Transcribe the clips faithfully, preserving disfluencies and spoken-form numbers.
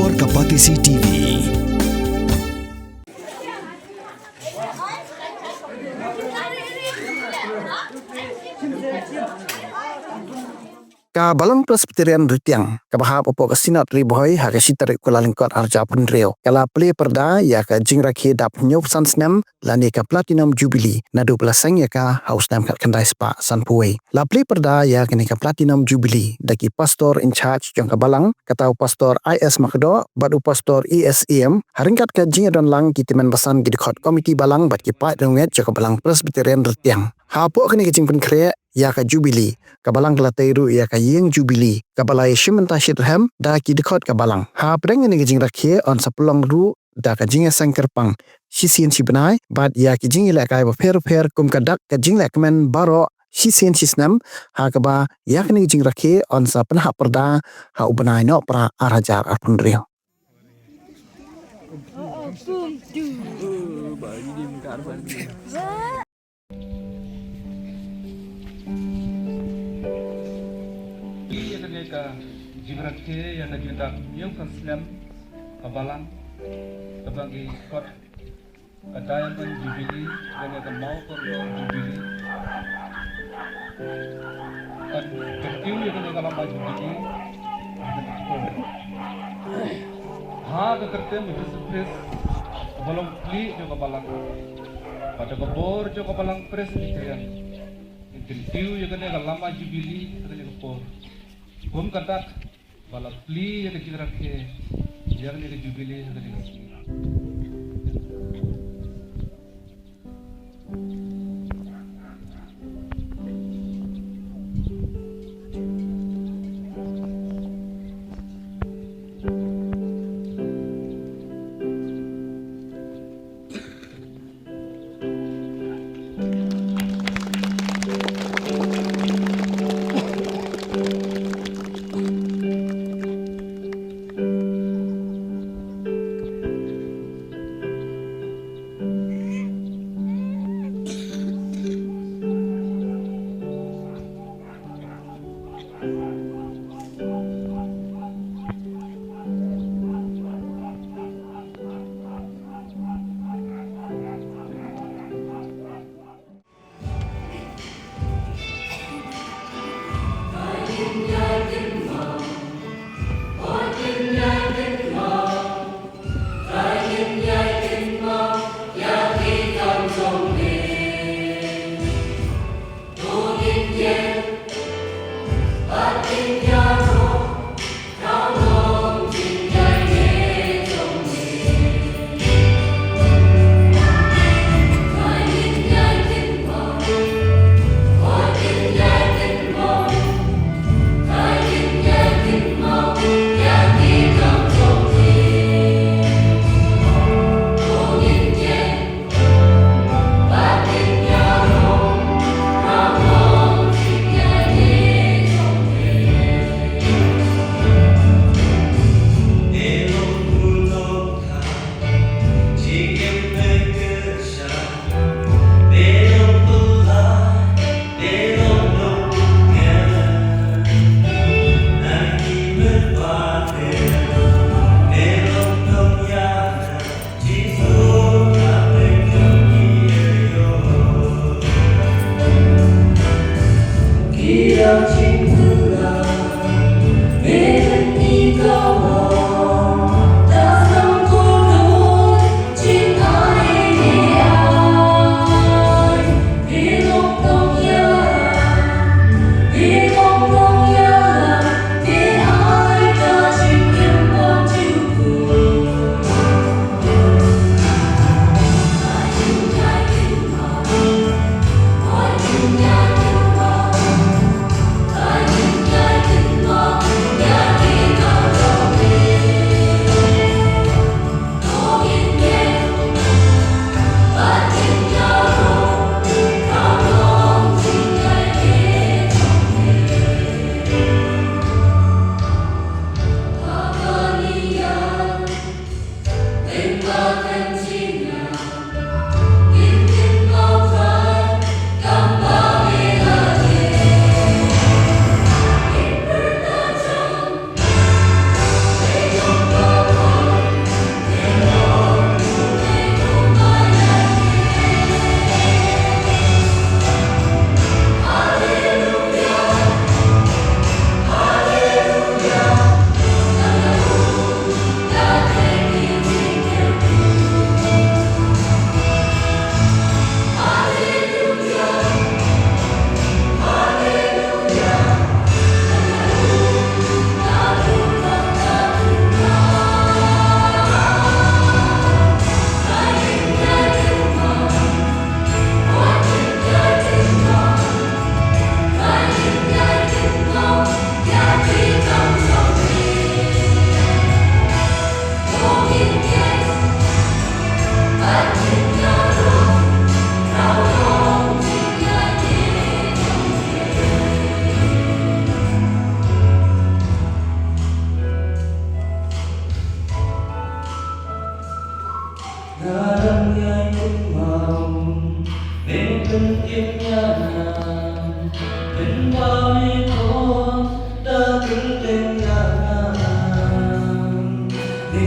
Ka Batesi T V. Ka Balang Presbyterian Ritiang, kaba hap hapoh ka Synod Ri Bhoi, ha ka shi tarik u Kyllalyngkot arhajar arphew hynriew, ka la plie pyrda ïa ka jingrakhe dap hynñiewphew san snem lane ka Platinum Jubilee, naduh ba la seng ïa ka ha u snem khatkhyndai spah sanphew wei. La plie pyrda ïa kane ka Platinum Jubilee da ki Pastor in charge jong ka Balang, kata u Pastor I S Makdoh bad u Pastor E S Em, ha ryngkat ka jingïadon lang ki tymmen basan, ki dkhot komiti Balang bad ki paid riewngeit jong ka Balang Presbyterian Ritiang. Hapoh kane ka jingpynkhreh ïa ka Jubilee, ka Balang ka la tei ruh ïa ka ïing Jubilee, kaba la ïashim bynta shitrhem da ki dkhot ka Balang. Hapdeng kane ka jingrakhe yn sa pynlong ruh da ka jingïaseng kyrpang shisien shi bnai, bad ïa ki jingïalehkai bapher bapher kum ka dak ka jingleh kmen baroh shisien shi snem, ha kaba ïa kane ka jingrakhe yn sa pynhap pyrda ha u bnai Nohprah arhajar arphew hynriew. Ïa kane ka jingrakhe ïa ka jingdap hynñiewphew san snem ka Balang, kaba ngi khot ka Diamond Jubilee, kane ka Mawkyrwat Jubilee. Kan kyntiew ïa kane ka lama Jubilee. Ha ka kyrteng u Jisu Khrist, uba long u Khlieh jong ka Balang, bad da ka bor jong ka Balang Presbyterian, ngi kyntiew ïa kane ka lama Jubilee ha kane ka por, kum ka dak ba la plie ïa ka jingrakhe ïa kane ka Jubilee ha kane ka sngi.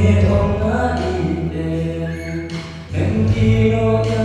Ong nga i em, em ki noh